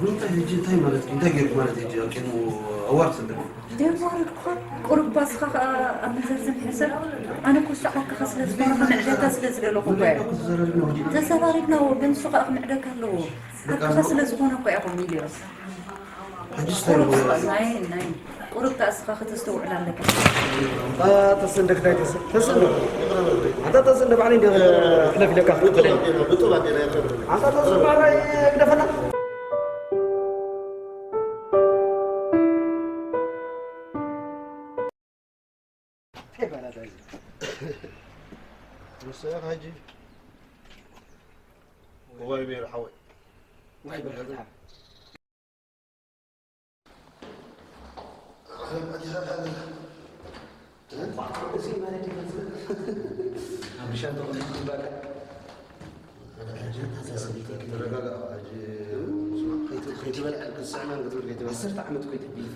እንታይ ሕጂ እንታይ ማለት እዩ? እንታይ ጌርኩ ማለት እዩ? ሕጂ ኣብ ቅድሚ ኣዋርድ ሰደድ። ደዋርድ እኳ ቁሩብ ባስኻ ኸኣ ኣብ መዘዝም ሕሰብ። ኣነ እኮ እሱ ዓርክኻ ስለ ዝኾነ፣ ክምዕደካ ስለ ዝደለኹ እኮ እየ። ተዘራሪብና ወዲእና። ተዘራሪብና፣ ግን እሱ ኸኣ ክምዕደካ ኣለዎ። በቃ ዓርክኻ ስለ ዝኾነ እኮ እየ፣ ሚልዮስ። ሕጂ ስታይ ቁሩብ፣ ናይ፣ ናይ፣ ቁሩብ ከኣ እስኻ ከተስተውዕል ኣለካ። ኣታ ተሰንደ፣ ግዳይ ተሰ-፣ ተሰንደ። ኣታ ተሰንደ፣ ባዕለይ እንደ ሕለፍ ኢለካ ክትከተለኒ። ኣታ ተሰንደ፣ ማራ ግደፈና። እንታይ ይባላል እዚ? ንሱ ኢኻ ሕጂ። እዋይ ሜሪ ሓወይ። ዋይ በል። እዚ ማለት እዩ። ኣብ ሻንጣ ኾነ ይባላል። ተረጋጋ፣ ሕጂ ከይት-፣ ከይትበልዐ፣ ክትስዕመን ክትብል ከይትበልዐ። ዓሰርተ ዓመት እኮ እዩ ተቢሉ።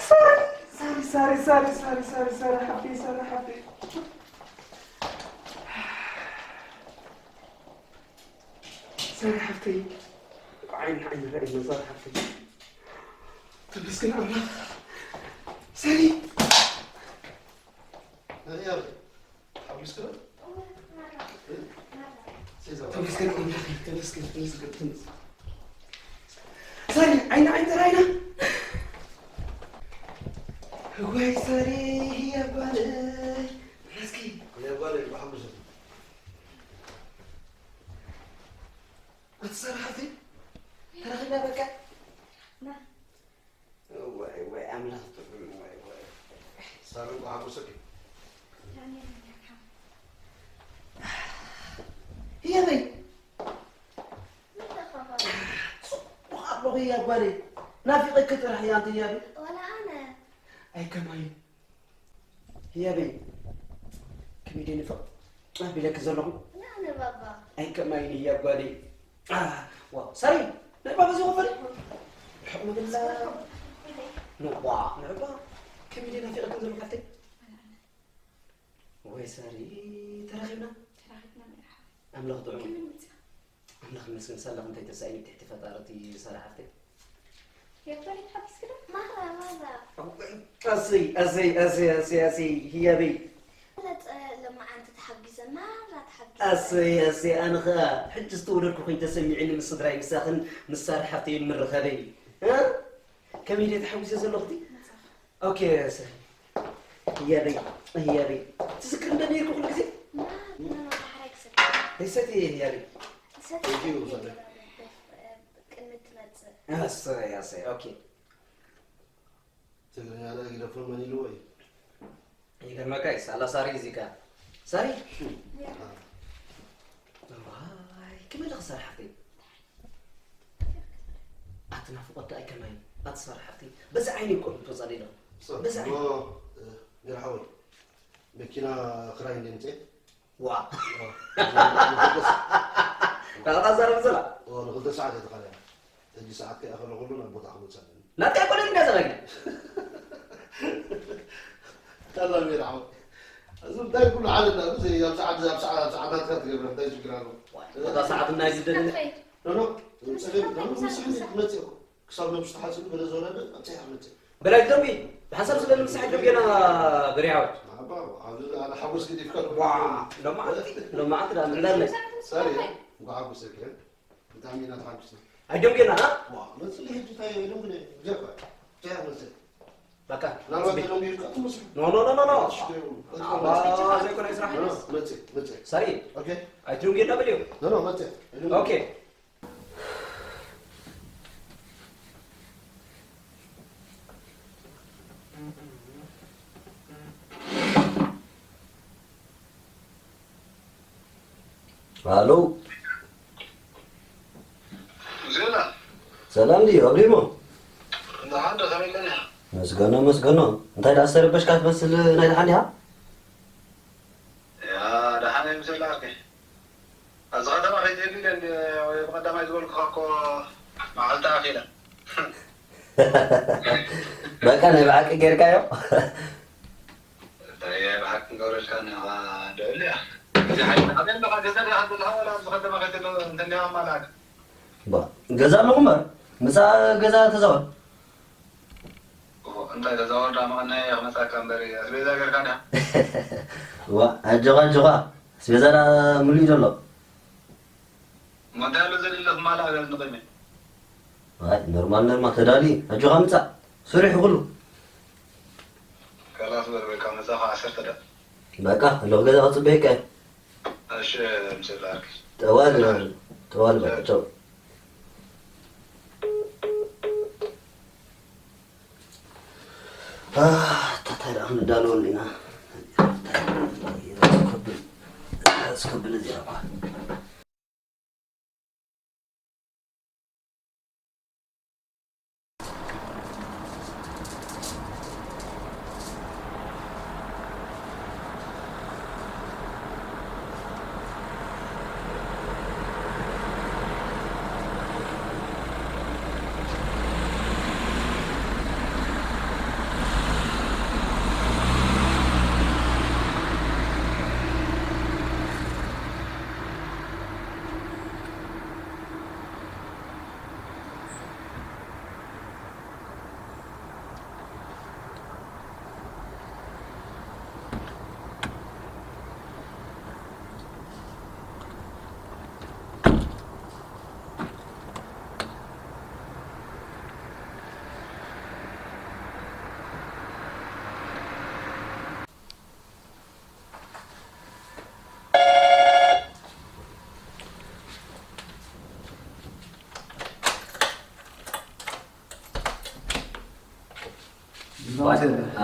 ሳሪ፣ ሳሪ፣ ሳሪ፣ ሳሪ፣ ሳሪ፣ ሳሪ፣ ሳሪ፣ ሓፍተይ፣ ሳሪ፣ ሓፍተይ። ሳሪ ሓፍተይ፣ ዓይኒ ንዓይኒ ረኣይና፣ ሳሪ ሓፍተይ። ተመስገን ኣምላኽ። ሳሪ። ተመስገን ኣምላኽ። ተመስገን፣ ተመስገን፣ ተመስገን። ሳሪ፣ ዓይኒ ንዓይኒ ተራኢና። ወይ ሳሪ፣ ህያ ጓለይ። እስኪ። ህያ ጓለይ፣ ብሓሙስ። ኣቲ ሳሪ ሓፍተይ፣ ተረኺብና በቃ። ና። ዋይ፣ ዋይ፣ ኣምላኽ ጥዑም፣ ዋይ፣ ዋይ። ሳሪ፣ እንኳዕ ሓጎሰኪ። ህያበይ። ጽቡቕ ኣለኹ፣ ህያ ጓለይ። ናፊቐኪ ጥራሕ እየ፣ ኣንቲ ህያበይ። ዋላ ኣነ። ኣይ፣ ከማይ። ህያበይ፣ ከመይ ደይ ንፍቕ ኣቢለኪ ዘለኹ? ና ንባባ። ኣይ፣ ከማይ ንህያ ጓለይ። ኣ፣ ዋው፣ ሳሪ፣ ንዕባባ እዚ ክፈል? ርሑቕ ምብላ። ንዋ፣ ንዕባ፣ ከመይ ደይ ናፊቐክን ዘለኹ ሓፍተይ? ወይ ሳሪ፣ ተራኺብና? ተራኺብና፣ መርሓባ። ኣምላኽ ጥዑም። ከመይ መጺኻ? ኣምላኽ ይመስገን፣ ሳላኹም እንታይ ተሳኢኑ ትሕቲ ፈጣሪ እቲ ሳራ ሓፍተይ? የበለኝ ሓፊስክ ዶ? ማራ፣ ማራ። ኣሰይ፣ ኣሰይ፣ ኣሰይ፣ ኣሰይ፣ ኣሰይ፣ ህያበይ። በለጸ፣ ለማዓንቲ ተሓጊዘ፣ ማራ ተሓጊዘ። ኣሰይ፣ ኣሰይ፣ ኣነ ኸኣ ሕጂ ዝተወለድኩ ኮይኑ ተሰሚዑኒ ምስ ስድራይ፣ ምሳኽን ምስ ሳራ ሓፍተይን ምርኻበይ። እ? ከመይ ድየ ተሓጒሰ ዘለኹ እቲ? መጻኻ። ኦኬ፣ ሰ-፣ ህያበይ፣ ህያበይ። ትዝክር እንደ ነይርኩ ኩሉ ግዜ? ና፣ ና፣ ዳሕራይ ክሰግድ። ደሰቲ ህያበይ። ሰቲ እዩ፣ ሰቲ። ቅድሚ ትመጽእ። ኣሰይ፣ ኣሰይ፣ ኦኬ። ትግርኛ ላይ ግደፎ መን ኢልዎ እዩ? ይገርመካ እዩ፣ ሳላ ሳሪ እዚ ከ። ሳሪ? ያ። ዋይ፣ ከመይ ኢልኺ ሳሪ ሓፍተይ? ኣቲ ናፍቖት ደኣ ኣይከማይ፣ ኣቲ ሳሪ ሓፍተይ። በዚ ዓይኒ እኮ ትወጻ ዲኻ? ሶ፣ በዚ ዓይኒ። ሞ፣ እ፣ ሜሪ ሓወይ፣ መኪና ክራይ እንደ ምጽእ? ዋ። ኦ፣ ናቕታ ዛረብ ዘላ? ኦ፣ ንኽልተ ሰዓት እየ ተኻልያ። ሕጂ ሰዓት ከይኣኸለ ኩሉ ናብ ቦታ ክመጽእ ኣለኒ። ናተይ ኣይኮነን እንድያ ዘላ ግን። ታላሚ ራዕው። እዚ እንታይ ኩሉ ሓደ እንዳ፣ እዚ ኣብ ሰዓት፣ ኣብ ሰዓት፣ ኣብ ሰዓት ናትካ ትገብር፣ እንታይ ሽግር ኣለዎ? ዋይ፣ እታ ሰዓት ናይ ዝደሊ። ኖ፣ ኖ፣ ጸገም፣ ኖ፣ ኖ፣ ምስ ሕጂ ትመጽእ እኮ። ክሳብ ነብሱ ተሓጺቡ ገለ ዝወረደ፣ ኣብጽያ ትመጽእ። በላይ ደንቢ፣ ብሓሳብ ስለ ንምሳሕ ደም ገና በሪያወት። ኣባ፣ ኣብዚ ኣነ ሓጎስ ገዲፍካ ዶ? ዋ፣ ሎማዓንቲ፣ ሎማዓንቲ ደኣ ምዕላል ናይ። ሳሪ፣ እንኳዕ ሓጎሰኪ። ብጣዕሚ ኢና ተሓጒስና። ኣይደንጉየና፣ ኣ? ዋ፣ መጽሊ ሕጂ እንታይ ኢሎም ግን፣ ብጀካ፣ እንታይ መጽሊ? በቃ፣ ናብራ ጽቢ። ተደንጉዩ ይርካ ትመስሉ። ኖ፣ ኖ፣ ኖ፣ ኖ፣ ኖ። ሽኮር፣ ኣባ፣ በጣም መጽሊ። ዘይኮነ ስራሕ። ኖ፣ ኖ፣ መጽሊ፣ መጽሊ። ሳሪ፣ ኦኬ። ኣይትደንጉየና በልዮ። ኖ፣ ኖ፣ መጽሊ። ኦኬ። ሃሎ። ዜና። ሰላም ድዩ? ኣብሪሞ? ደሓን ዶ፣ ከመይ ቀኒኻ? እ፣ መስገኖ መስገኖ፣ እንታይ ደኣ ዝተረበሽካ ትመስል? ናይ ደሓን ዲኻ? ያ ደሓን ይምስል ኣርኪ። ኣብዚ ከተማ ከይትህሉ ኢለ እንዲ ወይ ብቐዳማይ ዝበልኩኻ እኮ መዓልቲ ኣኺለ። በቃ ናይ ብሓቂ ጌርካዮ? እንታይ ብሓቂ ገብረልካ ንኻ ደውል እያ። እዚ ሓይሊ ኣበይ ኣለኻ? ገዛ ዲኻ ዘለኻ? ወላ ኣብዚ ከተማ ከይትህሉ እንተኒኻ ማላክ። ባ ገዛ ኣለኹ እምበር፣ ምጻእ ገዛ ተዛወር። እንታይ ተዛወር ደኣ መቐናየ ክመጻካ እምበር ኣስቤዛ ጌርካ ድያ? ዋ ኣጆኻ ኣጆኻ፣ ኣስቤዛ ደኣ ምሉእ እዩ ዘሎ። እሞ እንታይ ኣሎ ዘድሊ ክማልእ ኣጋዝ ንቕድሚ? ኣይ ኖርማል ኖርማል ተዳሊ ኣጆኻ ምጻእ፣ ስሪሑ ኩሉ። ከላስ በል በቃ መጻኻ ዓሰርተ ደኣ። በቃ ኣለኹ ገዛ ክጽበየካ እየ። እሺ፣ ምሰላክ። ጠዋል፣ ጠዋል በቃ፣ ቻው። ኣታ እንታይ ደኣ ክንዳለወሉ ኢና? ኣስከብል፣ ኣስከብል እዚኣ እኳ።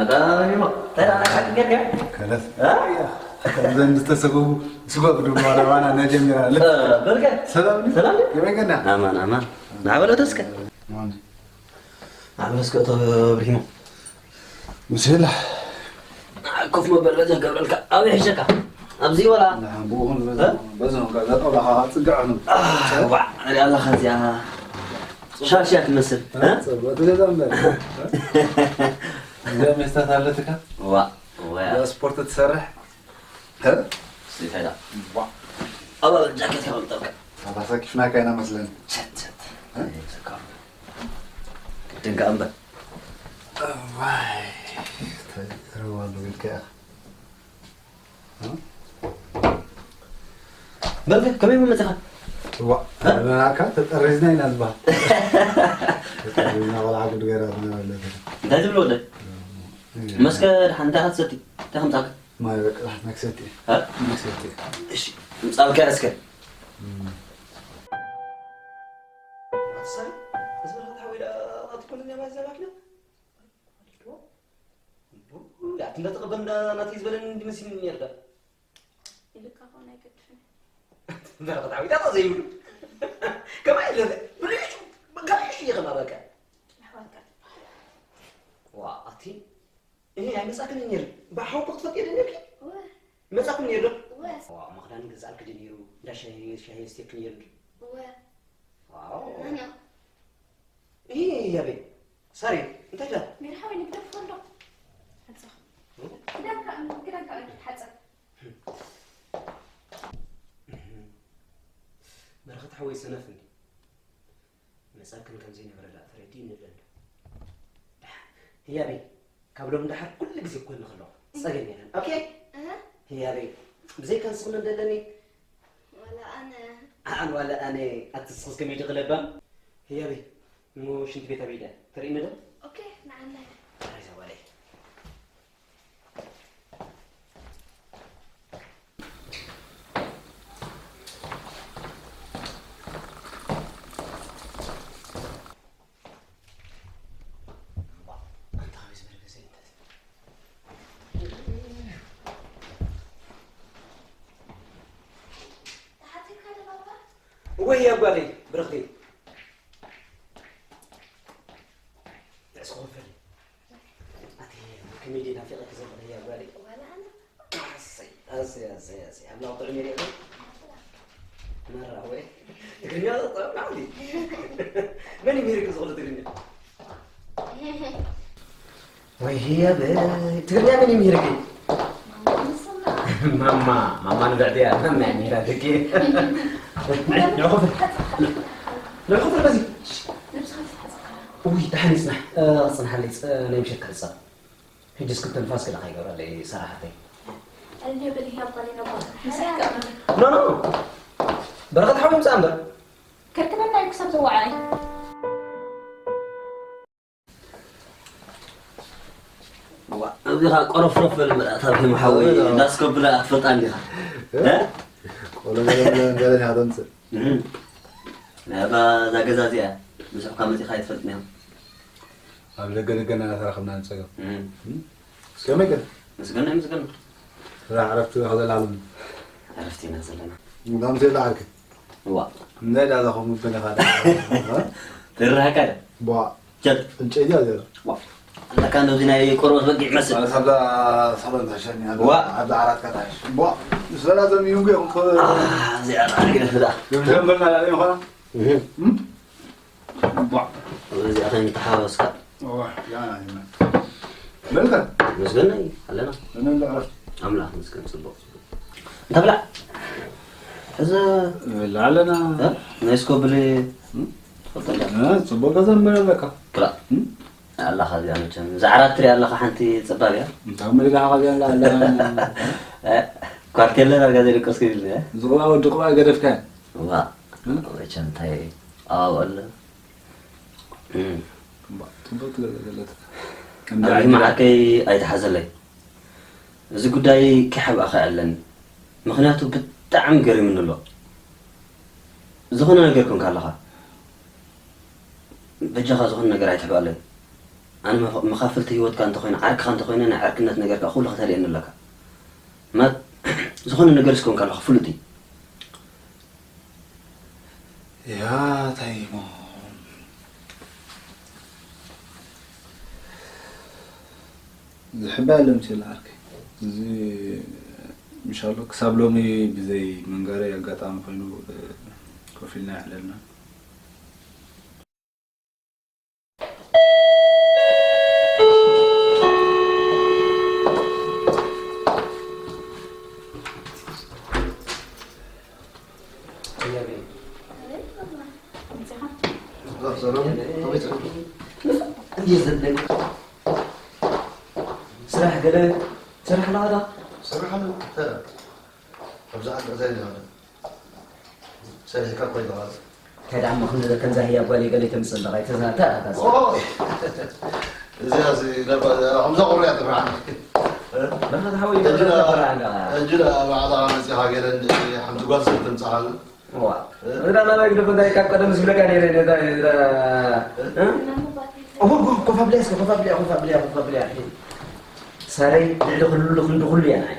ኣታ ሪሞ፣ እንታይ ደኣ ናይ ሓቂ ጌርካ? ከለስ። እ? ከምዘን ዝተሰገቡ ስጓብ ድማ ረባና ነጀሚራ ኣለ። እ፣ በልከ? ሰላም ድዩ? ሰላም ድዩ? ከመይ ገና? ኣማን፣ ኣማን። ንዓበሎ ተስከ። ኣማን። ንዓበሎ እስከ እቶ ብርሂሞ። ምስላ። ኮፍ መበል በጃ ገብረልካ። ኣበይ ሒሸካ? ኣብዚ ወላ? ንዓ፣ ብኡ ኹን በዛ፣ እ? በዛ ኹን፣ እዛ ጣውላ ኻዓ ጽግዕ ኹን። አ፣ ዋዕ፣ ንሪኣ ኣለኻ እዚኣ። ሻሽ እያ ትመስል፣ እ? ጽቡቕ፣ እቲ ገዛ እምበር። እዛ ሜስታት ኣለትካ? ዋዕ፣ ዋዕ። እዛ ስፖርት ትሰርሕ? እ? ስሊታይ ዳ? ዋዕ። ኣባ ጃኬት ከመልጠልካ። ኣባ ሳኪፍናካ ኢና መስለኒ። ቸት፣ ቸት። እ? ግድን ከኣ እምበር። እዋይ፣ ተረዋሉ ኢልካ ኢኻ። እ? በልከ፣ ከመይ መመጽኻ? እዋ፣ እ? ኣካ ተጠሪዝና ኢና ዝበሃል። ተጠሪዝና ቆልዓ ጉድ ገይራትና ማለት እዩ። እንታይ ትብል ወደ? እ። መስከ ደሓን እንታይ ክትሰቲ? እንታይ ከምጻካ? ማይ በቃ መክሰቲ። እ? መክሰቲ። እሺ፣ ምጻልካ እስከ። እም። ማትሳይ፣ እዚ በረኸት ሓወይ ደኣ ኣትኮን እዚኣ ማይ ዘባክና? ኣቲ እንዳተቐበል እንዳ ናተይ ዝበለኒ እንዲ መሲልኒ ነይሩ ዳ። ኢልካ ኾን ኣይገድፍን። በረኸት ሓወይ ዳታ ዘይብሉ። ከማይ ኢለ ብልሹ፣ ጋይሹ እየ ከማ በቃ። ኣሕዋትካ። ዋ፣ ኣቲ እኔ ኣይመጻክን ነይሩ። ብሓው ክትፈት የለ ነርኪ? እወ። መጻኩም ነይሩ ዶ? እወ። ዋ፣ መኽዳን ገዛልክ ዶ ነይሩ? እንዳ ሻሂ፣ ሻሂ ስቴክ ነይሩ ዶ? እወ። ዋው። ኣና። ይሄ ያቤ። ሳሪ፣ እንታይ ዳ? ሜሪ ሓወይ ንግደፍ ፎንዶ። ሓጻ። እ? ክዳንካ፣ ክዳንካ ሓጻ። በረኸት ሓወይ ሰነፍ እንዲ። መጻክን ከም ዘይነበረ ደኣ ተረዲእኒ ኣሎ እንዶ። ደሓን፣ ህያበይ፣ ካብ ሎም ደሓር ኩሉ ግዜ ክኮኒ ከለኹ ጸገም የለን። ኦኬ? እህ። ህያበይ፣ ብዘይካ ንስኺ መን ደለኒ? ዋላ ኣነ። ኣን ዋላ ኣነ፣ ኣቲ ንስኺስ ከመይ ዲኺ ለባም? ህያበይ፣ እሞ ሽንቲ ቤት ኣበይ ደኣ? ተርእይኒ ዶ? ኦኬ፣ ንዓና። ኣይ፣ እዛ ጓለይ። ወይ ያ ጓለይ ብርኽቲ። ንዕስ ክኸፈል። ሚዲ ናፊቐኪ ዘለኹ ህያ ጓለይ። ዋላ ኣነ። ኣሰይ፣ ኣሰይ፣ ኣሰይ፣ ኣሰይ። ኣምላኽ ጥዑም የርእየና። መራ ወይ? ትግርኛ ጥዑም ናዕዲ። መን እዩ ምሂርኪ ዝኽእሉ ትግርኛ? ወይ ህያበይ፣ ትግርኛ መን እዩ ምሂርኪ? ማማ፣ ማማ ንብዕቲ እያ፣ ማማ እያ ምሂራትኪ። ንዕኹ ፍል-፣ ንዕኹ ፍል በዚ። ውይ፣ ደሓን ይጽናሕ፣ እ፣ ክጽንሓለይ፣ እ፣ ናይ ምሸት ክሕጸብ። ሕጂ እስኪ ትንፋስ ክልኻ ይገብረለይ፣ ሰራሕተይ። ኣልዮ በሊ ህያብ ጓለይ ነቦ። ምሳይ ይቀመጥ። ኖ፣ ኖ፣ ኖ። በረኸት ሓወይ ምጻእ እምበር። ከርክበና እዩ ክሳብ ዘዋዓይ። ዋ፣ እዚኻ ቆረፍረፍ በል እምበር፣ ኣታ ብሂም ሓወይ፣ እ። እንዳስከብላ ክትፈልጣ እንዲኻ። እ? እ? ቆሎ ገለ ገለ ገለ ኢኻ ተምጽእ። እህ። ናይ ኣባ እዛ ገዛ እዚኣ፣ ብዙሕ ካብ መጺኻ ኣይትፈልጥን ኢኻ። ኣብ ደገ ደገ እናተራኸብና ንጸገም። እህ። እም? ከመይ ግን? ምስገና፣ ምስገና። ስራሕ ዕረፍቲ ዶ ዘለኩም? ዕረፍቲ ኢና ዘለና። እንዳምስ የለ ዓርኪ። እዋ። እንታይ ዳ ዘኸም ምበለኻ ዳ? ትራሃካ ዳ? ቧ። ጀል። ዕንጨይቲ እያ ዘላ። ዋ። ኣለካ እንደዚ ናይ ቆርበት በጊዕ መስል። ኣብ ሳሎን ተሸኒ፣ ኣብ ዋ። ኣብ ዓራት ከታሽ። ቧ። ሰላም ይሁን እኮ። አ፣ እዚኣ ዳ ዓርኪ ነፍዳ። ጀምበልና ላለ ይኾና? እህ። እም? ቧ። እዚኣ ኸይንተሓዋወስካ። ዋ፣ ያ፣ ያ። በልካ? ምስገና እዩ፣ ኣለና። እነ እንዳ ዕረፍቲ። ኣምላኽ ምስገን፣ ጽቡቕ፣ ጽቡቕ። እንተ ብላዕ። እዚ ብላዕ ኣለና። እ? ናይ ስኮብሌ፣ እም? ትፈልጦ እንዳ? እ፣ ጽቡቕ ገዛ እምበር ኣለካ። ክላእ። እም? ኣላኻ እዚኣ መቸም። እዛ ዓራት ትሪኣ ኣለኻ ሓንቲ ጸባብ እያ። እንታይ መሊጋኻ እዚኣ ኣላ፣ ኣላ። እ? ኳርቴለ ዳርጋ ዘይደቀስኩ ኢሉኒ፣ እ? ዝቕባእ ወዲ ቅባእ ገደፍካያ። ዋ። እ? መቸም እንታይ ኣባብኦ ኣሎ? እም። እምባ፣ ጽቡቕ ትገብር ዘለካ። እንዳ ኣብ ዓዲ መዓርከይ ኣይትሓዘለይ። እዚ ጉዳይ ከይሓብኣኻ የለን። ምኽንያቱ ብጣዕሚ ገሪሙኒ ኣሎ። ዝኾነ ነገር ኮንካ ኣለኻ። በጃኻ ዝኾነ ነገር ኣይትሕብኣለይ። ኣነ መኸ-፣ መኻፍልቲ ህይወትካ እንተኾይነ፣ ዓርክኻ እንተኾይነ፣ ናይ ዕርክነት ነገርካ ኩሉ ከተርእየኒ ኣለካ። ማለት፣ ዝኾነ ነገር እስከ ኮንካ ኣለኻ፣ ፍሉጥ እዩ። ያ ታይሞ። ዝሕባእ ለምሴ ለዓርከይ። እዚ ምሻሎ ክሳብ ሎሚ ብዘይ መንጋሪ ኣጋጣሚ ኮይኑ፣ እ፣ ኮፍ ኢልና የዕለልና። ስራሕ ገለ ትሰርሕ ኣለኻ ዶ? ስራሕ ኣሎ፣ እንታይ? ኣብዚ ዓዲ እንታይ ይበሃል? ሰሪሕካ እኮ ይበሃል። እንታይ ደኣ እሞ ከም-፣ ከምዛ ህያብ ጓለይ ገለ ተምጽእ ኣለኻ፣ ኣይተዛ-፣ እንታይ ኣለኻ? ኦይ! እዚኣ እዚ ነባ-፣ ከምዛ ቁርያ ትፍርሓኒ። በርኸት ሓወይ፣ እንጅላ፣ በርኸት ሓወይ፣ እንጅላ ባዕላ መጺኻ ገለ እንደ ሓንቲ ጓል ሰብ ተምጽኣሉ። እዋ። እዛ ናባይ ግደፎ፣ እንታይ ካብ ቀደም ዝብለካ ነይረ፣ ነዛ፣ ነዛ፣ እ? እሁ፣ ኮፍ ኣብልያ እስከ፣ ኮፍ ኣብልያ፣ ኮፍ ኣብልያ፣ ኮፍ ኣብልያ። ሳረይ ልዕሊ ኩሉ ክንዲ ኩሉ እያ ንዓይ።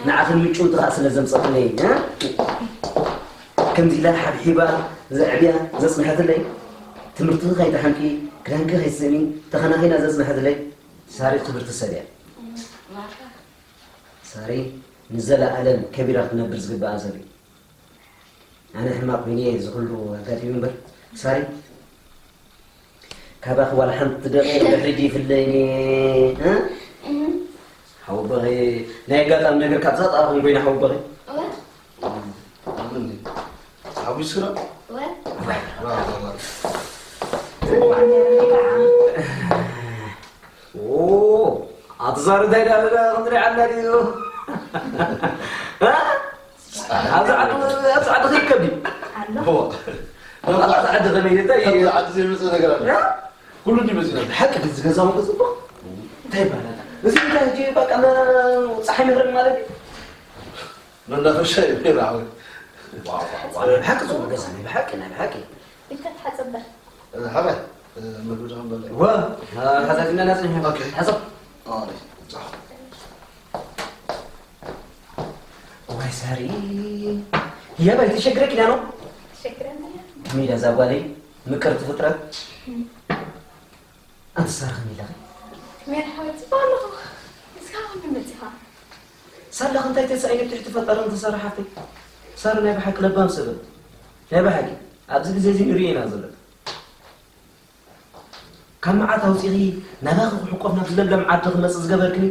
ንዓኽን ምጭውቲ ኸኣ ስለ ዘምጸትለይ፣ እ? ከምዚ ኢላ ሓብሒባ ዘዕብያ ዘጽንሐትለይ፣ ትምህርትኺ ከይትሓምቂ፣ ክዳንኪ ከይትስእኒ፣ ተኸናኺና ዘጽንሐትለይ ሳሪ ክብርቲ ሰብ እያ። ሳሪ ንዘለኣለም ከቢራ ክትነብር ዝግብኣ ሰብ እዩ። ኣነ ሕማቕ ኮይነ እየ እዚ ኩሉ ኣጋጢሙ እምበር፣ ሳሪ፣ ካባኺ ዋላ ሓንቲ ደቂቕ ድሕሪት ይፍለይን እየ፣ እ? እህ። ሓወቦኺ፣ ናይ ኣጋጣሚ ነገር ካብ ዛጣ ኹን ኮይነ ሓወቦኺ። እወ። ሓጒስክና? እወ። ዋ፣ ዋ፣ ዋ። ኦ፣ ኣቲ ሳሪ እንታይ ዳ፣ ዳ ክንሪኣ ኣላ ድዩ? እ? ኣብዚ ዓዲ፣ ኣብዚ ዓዲ ክርከብ ድዩ? ኣሎ። እዎ። ኣብዚ ዓዲ ከመይ እንታይ እዩ? ኣብዚ ዓዲ ዘይመጽእ ነገር ኣሎ። እ? ኩሉ እንዲመጽእ። ብሓቂ ግን ዝገዛሙ ክጽብቕ? እንታይ ይባላል? እዚ እንታይ ሕጂ በቃ መ-፣ ጸሓይ መግረድ ማለት እዩ? መናፈሻ እዩ፣ ራዕዊ። ዋው፣ ዋው፣ ዋው። ናይ ብሓቂ ጽቡቕ ገዛ፣ ናይ ብሓቂ፣ ናይ ብሓቂ። ኢልካ ትሓጽብ በር። ሓባይ፣ ምግቢ ዶ ክንበልዕ? ወ፣ ሓዛትና ናጽ። ኦኬ። ሓሳብ። ኣይ፣ ጻ። ዋይ ሳሪ፣ ህያብ ኣይተሸግረኪ ዳ ነው? ትሸግረኒ እያ። ከመይ ኢላ እዛ ጓለይ፣ ምቅርቲ ፍጥረት። እም። ኣንቲ ሳሪ ከመይ ኢለኺ? ከመይ ሓወይ፣ ጽቡቕ ኣለኹ። እንታይ ተሳኢኑ ብትሕቲ ፈጣሪ እንተሰርሓ ሓፍተይ? ሳራ ናይ ብሓቂ ለባም ሰብ እያ። ናይ ብሓቂ ኣብዚ ግዜ እዚ ንርኢ ኢና ዘለና። ካብ መዓት ኣውፂኺ ናባኺ ክሕቆፍ ናብ ዝለምለም ዓዲ ክመፅእ ዝገበርክኒ፣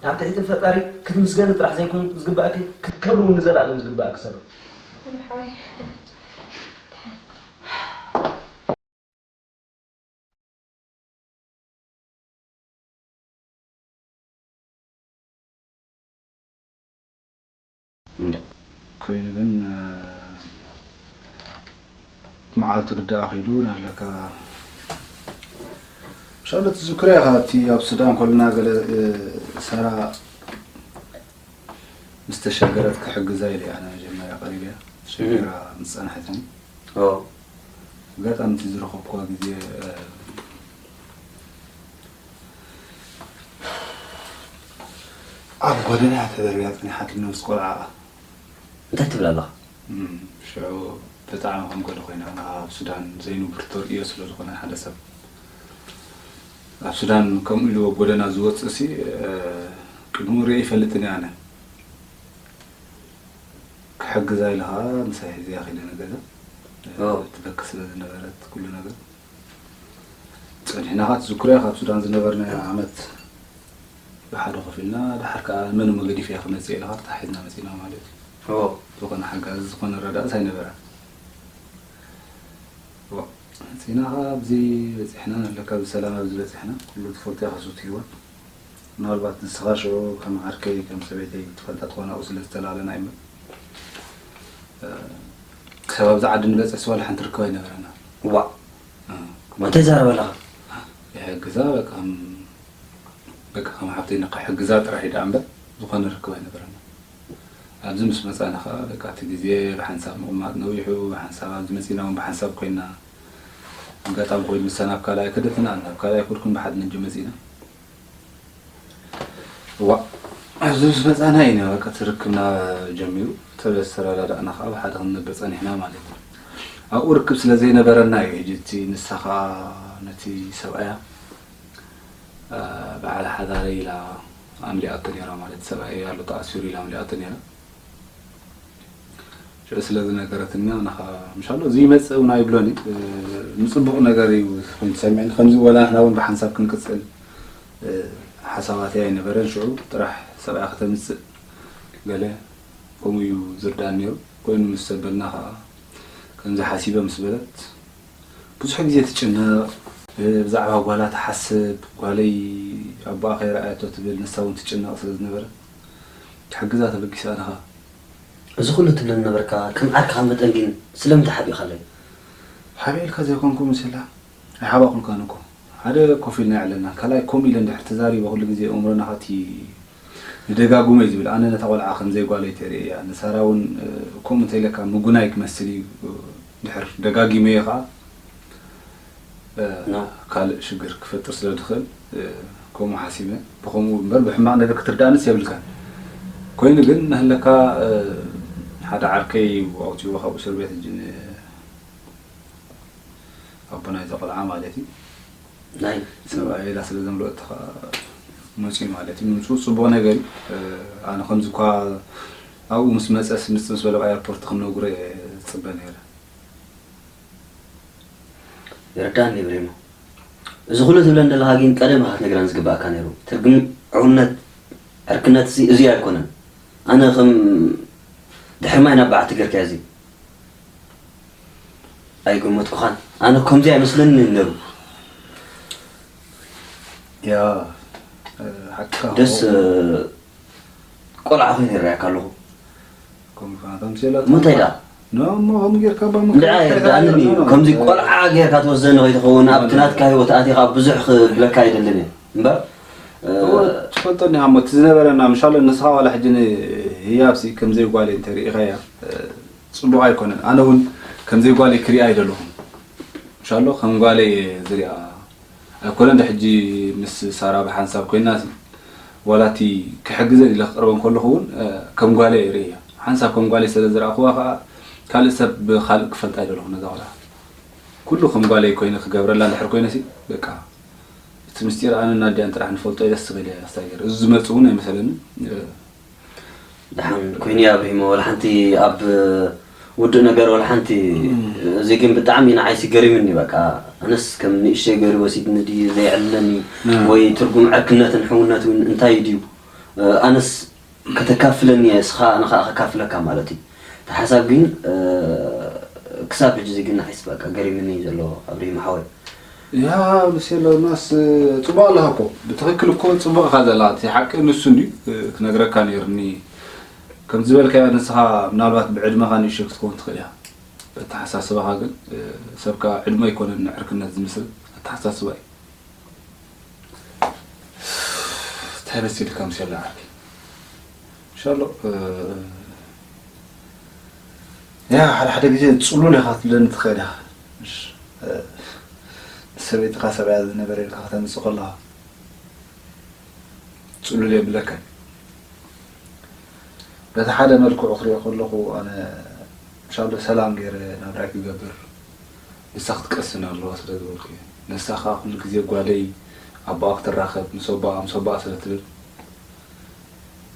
ናብ ትሕቲ ፈጣሪ ክትምስገኒ ጥራሕ ዘይኮነ ዝግባእኪ፣ ክትከብሪ እውን ንዘለኣለም ዝግባእኪ ሰብ። እንዳ። ኮይኑ ግን፣ እ፣ መዓልቲ ግዳ ኣኺሉ ናለካ። ሻሎ ትዝክሮ ኢኻ፣ እቲ ኣብ ሱዳን ኮልና ገለ፣ እ፣ ሳራ ምስ ተሸገረት ክሕግዛ ኢለ ኣነ መጀመርያ ቀሪበያ። ተሸጊራ ምስ ጸንሐትኒ። ኦ። ኣጋጣሚ እቲ ዝረኸብኩዋ ግዜ፣ እ፣ ኣብ ጎደና እያ ተደርብያ ጸኒሓትኒ ምስ ቆልዓኣ። እንታይ ትብል ኣለኻ? እም፣ ሽዑ ብጣዕሚ ከም ገለ ኮይና፣ ኣብ ሱዳን ዘይንቡር ተርእዮ ስለ ዝኾነ ሓደ ሰብ ኣብ ሱዳን ከምኡ ኢሉ ኣብ ጎደና ዝወጽእ ሲ፣ እ፣ ቅድሚኡ ርእየ ኣይፈልጥን እየ ኣነ። ክሕግዛ ኢለ ኸኣ ምሳይ ሒዘያ ከይደ ንገዛ። ኦ። ትበኪ ስለ ዝነበረት ኩሉ ነገር። ጸኒሕና ኸኣ ትዝክሮ ኢኻ፣ ካብ ሱዳን ዝነበርናዮ ዓመት ብሓደ ኮፍ ኢልና፣ ደሓር ከኣ መን እሞ ገዲፈያ ክመጽእ ኢልካ ተታሒዝና መጺእና ማለት እዩ። ኦ። ዝኾነ ሓጋዚ፣ ዝኾነ ረዳእስ ኣይነበረን። ዋ፣ መጺእና ኸኣ ኣብዚ በጺሕና፣ ኣለካ ብሰላም ኣብዚ በጺሕና። ኩሉ ትፈልጦ ኢኻ፣ ሱት ህይወት። ምናልባት ንስኻ ሽዑ ከም ዓርከይ፣ ከም ሰበይተይ ትፈልጣ ትኾን፣ ኣብኡ ስለ ዝተላለና እዩ እምበር፣ እ፣ ክሳብ ኣብዚ ዓዲ ንበጽሕ ስዋ ዋላ ሓንቲ ርክብ ኣይነበረና። ዋ። እ። እንታይ ዛረበ ኣለኻ? ይሕግዛ፣ በቃ፣ ከም፣ በቃ፣ ከም ሓፍተይ ንኽሕግዛ ጥራሕ እዩ ደኣ እምበር፣ ዝኾነ ርክብ ኣይነበረና። ኣብዚ ምስ መጻና ኸኣ፣ በቃ፣ እቲ ግዜ ብሓንሳብ ምቕማጥ ነዊሑ፣ ብሓንሳብ ኣብዚ መጺና እውን ብሓንሳብ ኮይና፣ ኣጋጣሚ ኮይኑ ንሳ ናብ ካልኣይ ከደትና፣ ናብ ካልኣይ ከድኩን ብሓደ ነጆ መጺና። እዋእ፣ ኣብዚ ምስ መጻና እዩ በቃ እቲ ርክብና ጀሚሩ። ተረዳዳእና ከዓ ብሓደ ክንነብር ጸኒሕና ማለት እዩ። ኣብኡ ርክብ ስለ ዘይነበረና እዩ ሕጂ እቲ ንሳ ከዓ ነቲ ሰብኣያ፣ አ፣ በዓል ሓዳረይ ኢላ ኣምሊኣቶ ነይራ ማለት ሰብኣየይ ኣሎ ተኣሲሩ ኢላ ኣምሊኣቶ ነይራ። ሽዑ ስለ ዝነገረትኒ ኣነ ኸኣ ምሻሎ እዚ ይመጽእ እውን ኣይብሎን እዩ። እ፣ ንጽቡቕ ነገር እዩ ኮይኑ ተሰሚዕኒ። ከምዚ ወላ ንሕና እውን ብሓንሳብ ክንቅጽል፣ እ፣ ሓሳባተይ ኣይነበረን። ሽዑ ጥራሕ ሰብኣያ ከተምጽእ ገለ ከምኡ እዩ ዝርዳእኒ ነይሩ። ኮይኑ ምስ ዘበልና ኸኣ ከምዚ ሓሲበ ምስ በለት ብዙሕ ግዜ ትጭነቕ፣ እ፣ ብዛዕባ ጓላ ትሓስብ፣ ጓለይ ኣቦኣ ከይረኣየቶ ትብል፣ ንሳ እውን ትጭነቕ ስለ ዝነበረት ክሕግዛ ተበጊሰ ኣነ ኸኣ። እዚ ኩሉ ትብለኒ ነበርካ፣ ከም ዓርክኻ መጠን ግን ስለምንታይ ሓቢእካለይ? ሓቢኤልካ ዘይኮንኩ ምስላ ኣይሓባእኩልካን እኮ። ሓደ ኮፍ ኢልና የዕለልና፣ ካልኣይ ከምኡ ኢለ እንድሕር ተዛሪበ ኩሉ ግዜ ኣእምሮና ኸቲ ንደጋጉመ እዩ ዝብል። ኣነ ነታ ቆልዓ ከም ዘይጓለይ ተርእየያ። ንሳራ እውን፣ እ፣ ከምኡ እንተኢለካ ምጉናይ ክመስል እዩ፣ እ፣ እንድሕር ደጋጊመዮ ኸኣ እ፣ ኖ። ካልእ ሽግር ክፈጥር ስለ ዝኽእል፣ እ፣ ከምኡ ሓሲበ። ብኸምኡ እምበር ብሕማቕ ነገር ክትርዳእንስ የብልካን። ኮይኑ ግን ናህለካ፣ እ፣ ሓደ ዓርከይ ኣውጺእዎ ካብኡ እስር ቤት፣ ሕጂ ን-፣ ኣቦ ናይዛ ቆልዓ ማለት እዩ። ናይ ሰብኣይ ኢላ ስለ ዘምለጠቶ ኸኣ መጺኡ ማለት እዩ። ምምጽኡ ጽቡቕ ነገር እዩ። እ፣ ኣነ ከምዚ እኳ ኣብኡ ምስ መጸስ ምጽእ ምስ በለ ኣብ ኣየርፖርት ክነግሮ እየ ዝጽበ ነይረ። ይርዳእኒ ብሬሞ። እዚ ኩሉ ትብለን ዘለኻ ግን ቀደም ኢኻ ክትነግረኒ ዝግባእካ ነይሩ። ትርጉም ዕውነት ዕርክነትሲ እዚ ኣይኮነን። ኣነ ከም ድሕሪ ማይ ናብ በዓቲ ገርካዮ እዚ ኣይገመትኩኻን። ኣነ ከምዚ ኣይመስለንን ነይሩ። ያ፣ እ፣ ሓቅኻ ደስ፣ እ፣ ቆልዓ ኮይነ ይረኣየካ ኣለኹ። ከምኡ ከኣ ተምስየላ እሞ እንታይ ደኣ? ኖ፣ እሞ ከምኡ ጌርካ እባ እንድዓ ምክንያት የርድኣንን እዩ። ኖ፣ ኖ። ከምዚ ቆልዓ ጌርካ ትወስደኒ ከይትኸውን፣ ኣብቲ ናትካ ህይወት ኣቲኻ ብዙሕ ክብለካ ኣይደልን እየ። እምበር፣ እ፣ እወ፣ ትፈልጠኒ እሞ እቲ ዝነበረና፣ ምሻሎ ንስኻ ዋላ ሕጂ ንህያብሲ ከም ዘይጓለይ እንተሪኢኻያ፣ እ፣ ጽቡቕ ኣይኮነን። ኣነ እውን ከም ዘይጓለይ ክሪኣ ኣይደለኹን። ምሻሎ ከም ጓለይ እየ ዝሪኣ። ኣይኮነን ዶ ሕጂ ምስ ሳራ ብሓንሳብ ኮይና ሲ፣ ዋላ እቲ ክሕግዘን ኢለ ክቕርበን ከለኹ እውን፣ እ፣ ከም ጓለይ እየ ርእያ። ሓንሳብ ከም ጓለይ ስለ ዝረኣኽዋ ኸኣ ካልእ ሰብ ብኻልእ ክፈልጣ ኣይደለኹን ነዛ ቆልዓ። ኩሉ ከም ጓለይ ኮይነ ክገብረላ እንድሕር ኮይነ ሲ፣ በቃ፣ እቲ ምስጢር ኣነን ኣዲኣን ጥራሕ ንፈልጦ ኢለ ስቕ ኢለ ኣስታይ ገይረ። እዚ ዝመጽእ እውን ኣይመሰለንን። እ፣ ደሓን ኮይኑ ኣብሪሂሞ ወላ ሓንቲ ኣብ ውዱእ ነገር ወላ ሓንቲ። እዚ ግን ብጣዕሚ ንዓይሲ ገሪምኒ። በቃ ኣነስ ከም ንእሽተይ ገይሩ ወሲድኒ ድዩ ዘይዕለኒ? ወይ ትርጉም ዕርክነትን ሕውነት እውን እንታይ ድዩ? ኣነስ ከተካፍለኒ እየ፣ እስኻ ንኻ ከካፍለካ ማለት እዩ። እቲ ሓሳብ ግን ክሳብ ሕጂ እዚ ግን ንዓይሲ በቃ ገሪምኒ እዩ ዘሎ ኣብሪሂሞ ሓወይ። ያ ብሴሎ ናስ ጽቡቅ ኣለኻ እኮ። ብትኽክል እኮ ጽቡቅ ኢኻ ዘላ። እቲ ሓቂ ንሱ እንድዩ ክነግረካ ነይርኒ። ከም ዝበልካዮ ንስኻ ምናልባት ብዕድመኻ ንእሽቶ ክትከውን ትኽእል ኢኻ። በተሓሳስባኻ ግን ሰብካ ዕድመ ኣይኮነን ንዕርክነት ዝምስል ኣተሓሳስባ እዩ። እንታይ መሲልካ ምሴሎ ዓርኪ? ሻሎ ያ ሓደ ሓደ ግዜ ጽሉል ኢኻ ክትብለኒ ትኽእል ኢኻ። ሰበይትኻ ሰብኣያ ዝነበረ ኢልካ ከተምጽእ ከለኻ ጽሉል የብለካን። በቲ ሓደ መልክዑ ክሪኦ ከለኹ ኣነ ሻሎ ሰላም ገይረ ናብራይ ክገብር ንሳ ክትቀስን ኣለዋ ስለ ዝበልኩ እየ። ንሳ ከኣ ኩሉ ግዜ ጓለይ ኣቦኣ ክትራኸብ ምስ ኣቦኣ ምስ ኣቦኣ ስለ ትብል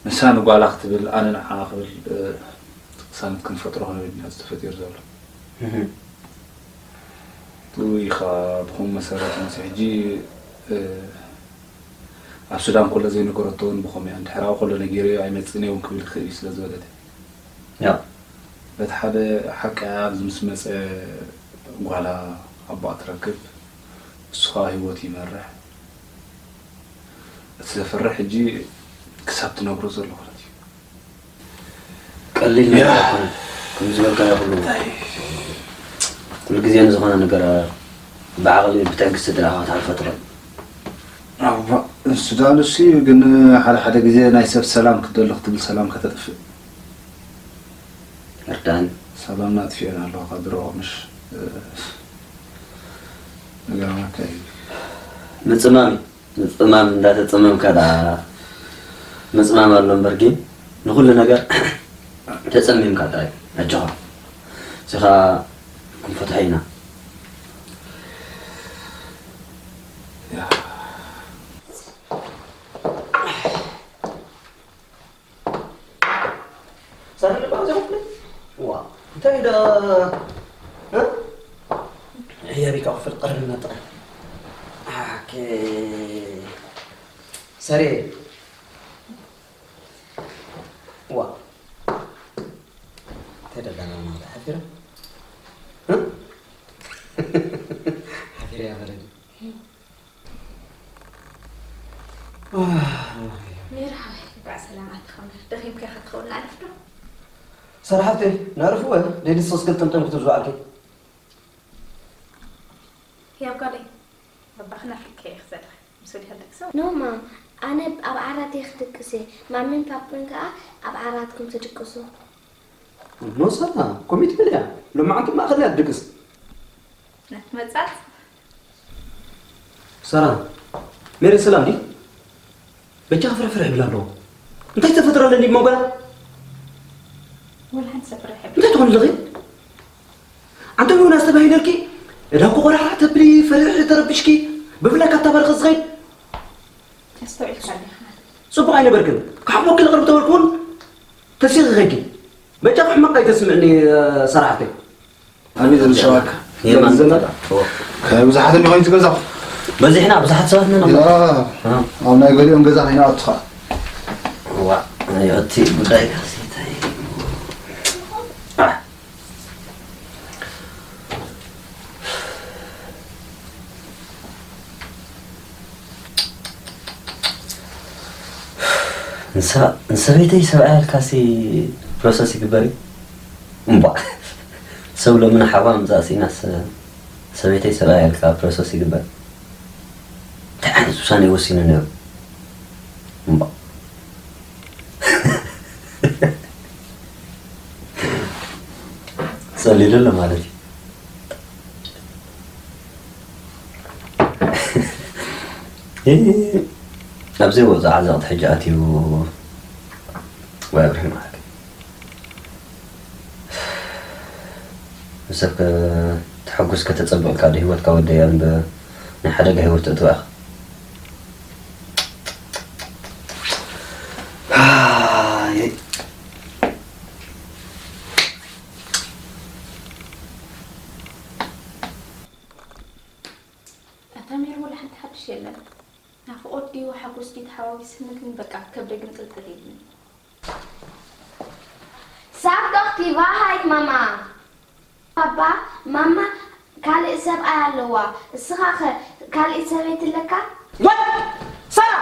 ንሳ ንጓላ ክትብል ኣነ ንዓኣ ክብል ቅሳነት ክንፈጥሮ ክንብል ኢና ዝተፈጢሩ ዘሎ። ትኡ ኢኻ ብኸም መሰረት ምስ ሕጂ ኣብ ሱዳን ከሎ ዘይነገረቶ እውን ብኸም እያ እንድሕር ኣብኡ ከሎ ነጊረዮ ኣይመፅእን እውን ክብል ይኽእል እዩ ስለ ዝበለት እያ። በቲ ሓደ ሓቂ ኣብዚ ምስ መፀ ጓላ ኣቦኣ ትረክብ እሱ ከዓ ህይወት ይመርሕ። እቲ ዘፍርሕ ሕጂ ክሳብ ትነግሮ ዘሎ ኩነት እዩ። ቀሊል ነገር ኣይኮነን። ከም ዝበልካዮ ኩሉ ኩሉ ግዜ ንዝኾነ ነገር ብዓቕሊ ብትዕግስቲ ጥራሕ ክትሓልፎ ትኽእል። እሱ ዳ ንሱ እዩ ግን ሓደ ሓደ ግዜ ናይ ሰብ ሰላም ክትደሊ ክትብል ሰላም ከተጥፍእ እርዳን ሰላምና ኣጥፊኤን ኣለዋ ካብ ድሮ ምሽ ነገራማካ እዩ። ምጽማም ምጽማም እንዳተጸመምካ ደኣ ምጽማም ኣሎ እምበር ግን ንኹሉ ነገር ተጸሚምካ ጥራይ ኣጆኻ። እዚ ኸኣ ክንፈትሖ ኢና። ሳህን ልባዕ ዘይኮነ ዋ እንታይ ዳ እ? ሕያብ ኢካ ክፍል ቀርብና ጥራይ ኣኬ ሰሬ ዋ እንታይ ደላና ማለት ሓፊረ እ? ሓፊረ ያበለኒ ሜሪ ሓወይ እንኳዕ ሰላም ኣተኻ እምበር ደኺምካ ኢኻ ትኸውን ንኣርፍ ዶ? ሰራሕተይ ነዕርፍወ ሌሊት ሶስት ገልጠምጠም ክትብዝባዕልኪ ያብ ጓለይ ኣባኽና ሕከ ኢኽ ዘለኻ ምስ ወዲኻ ደቅሰ No mom ኣነ ኣብ ዓራት እየ ክድቅስ እየ ማሚን ፓፒን ከኣ ኣብ ዓራትኩም ትድቅሱ ኖ ሰራ ኮሚትመንት እያ ሎማዓንቲ ማእኸል እያ ትድቅስ ናትመጻጽ ሰራ ሜሪ ሰላም ድዩ? በጃ ፍርሕፍርሕ ይብል ኣለዎ እንታይ ዝተፈጥረ ኣለኒ ብመንጎና ወላ ሓንቲ ሰብ ፍርሕ እንታይ ትኾን ኣለኺ ኣንተ እውን ኣስተባሂለልኪ እዳ እኮ ቆራሕራሕ ተብሊ ፈሪሕ ተረብሽኪ ብፍላይ ካብታ በረኸ ዝኸይድ ኣስተውዒልካ ኣለኻ ጽቡቕ ኣይነበርክን ክሓሞኪ ልቕርብ ተበልኩ እውን ተሲኺ ኸይድኪ በጃ ክሕመቕ ኣይተስምዕኒ ሰራሕተይ ኣቤት ዝሸዋካ የማን ዘመዳ ካብ ብዙሓት እንዲኾይኑ ትገዛኹ በዚሕና ብዙሓት ሰባት ነና ኣብ ናይ ገሊኦም ገዛ ከይናኣቱ ከዓ ዋ እቲ ጉዳይ ካሴታይ ንሰበይተይ ሰብኣያ ኢልካሲ ፕሮሰስ ይግበር እዩ እምቧ ሰብ ሎሚ ንሓዋ ምዛእ ሲናስ ሰበይተይ ሰብኣያ ኢልካ ፕሮሰስ ይግበር እንታይ ዓይነት ውሳኔ ወሲኑ ነይሩ እምቧ ጸሊሉ ኣሎ ማለት እዩ ኣብዘይ ወፅእ ዓዘቕቲ ሕጂ ኣትዩ ወይ ኣብርሂ ማለት እዩ ንሰብ ተሐጉስ ከተጸብቕ ኢልካ ዶ ህይወትካ ወደያ እምበር ናይ ሓደጋ ህይወት ተእትዋ ኢኻ ስምክን በቃ ከብደ ግንጥልጥል ይብል። ሳብቶኽቲ ቫሃይት ማማ። ባባ፣ ማማ ካልእ ሰብኣይ ኣለዋ። እስኻ ኸ ካልእ ሰበይቲ ኣለካ? ወት! ሳራ!